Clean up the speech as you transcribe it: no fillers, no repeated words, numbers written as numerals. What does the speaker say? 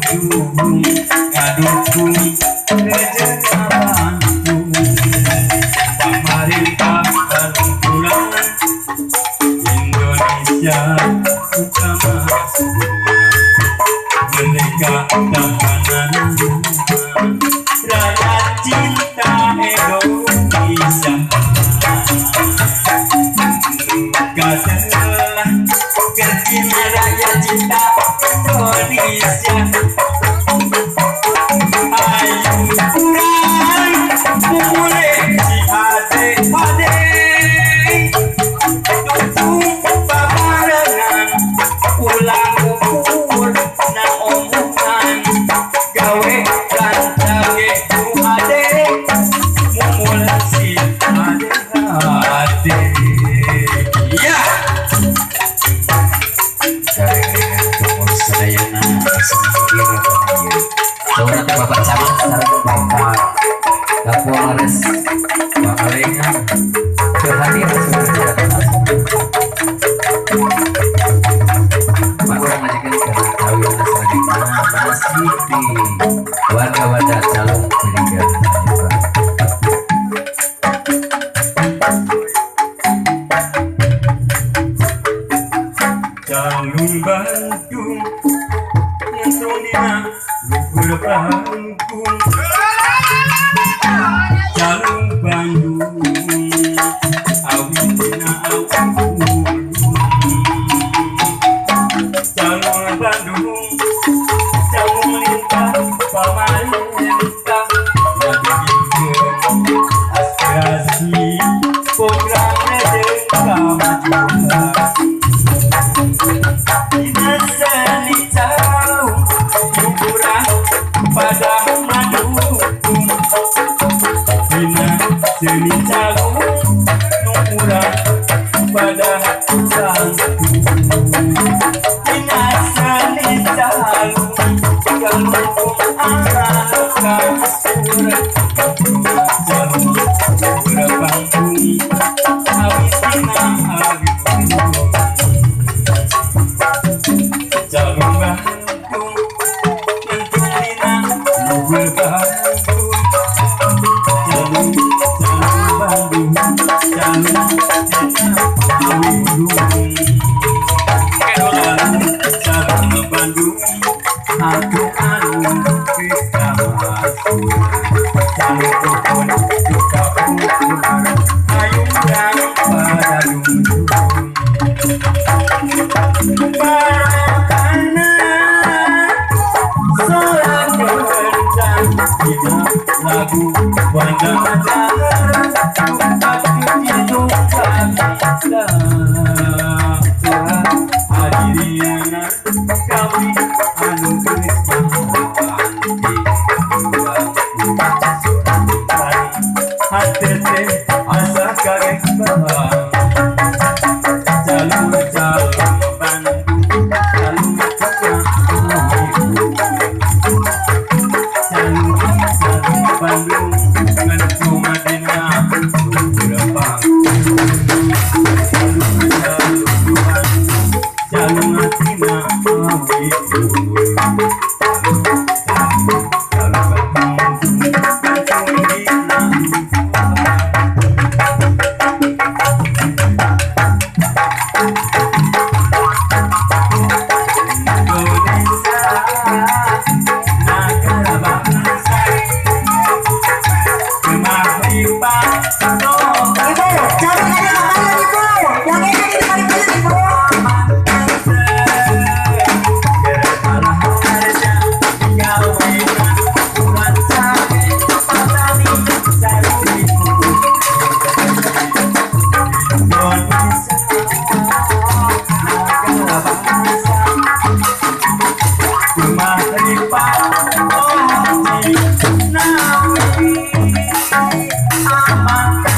Bandung ngadukung Rejena Bandung pemerintah kumpulan Indonesia utama merdeka tahanan rakyat cinta Indonesia katalah kerjina rakyat cinta Indonesia ayo kurang mulai si ade ade dukung babarengan ulang ukur na omongan gawe lantage ku ade mumul si ade ade ya Saudara Bapak Camat sareng Bapak Kapolres Pangalengan kehadiran sudah Pak urang ngajakeun ka kawin selanjutnya masih di warga-warga calon Pirigan. Calung Bandung nyentrong dina luhur panggung Calung Bandung awit dina awulung Calung Bandung calung lintah pamarentah ngadugikeun aspirasi program rejeng kamajuan Dina seni calung ukuran pada madukung Dina seni calung ukuran pada sangkung Dina seni calung galung arah kasur Calung ukuran panggung awit dina awit Calung Bandung nyentuh dina luhur panggung Calung calung Bandung calung dina awulung Calung calung Bandung aku anu kita masuk Calung ukun duka ukur ayo urang pada dungdung Barokana sorak kencang dina lagu wanda jangan itu kita hadirina kami anu geus hate teh asa kaget bang Jalur jalur Bandung jalur jalur jalur Bandung ngentung dina luhur panggung jalur jalur Bandung jalur dina awit jalur Bandung ngentung dina. Indonesia negara bangsa kemahripan Ibu, jangan ada makanan Ibu. Yang enak ini paling banyak Ibu. Aman.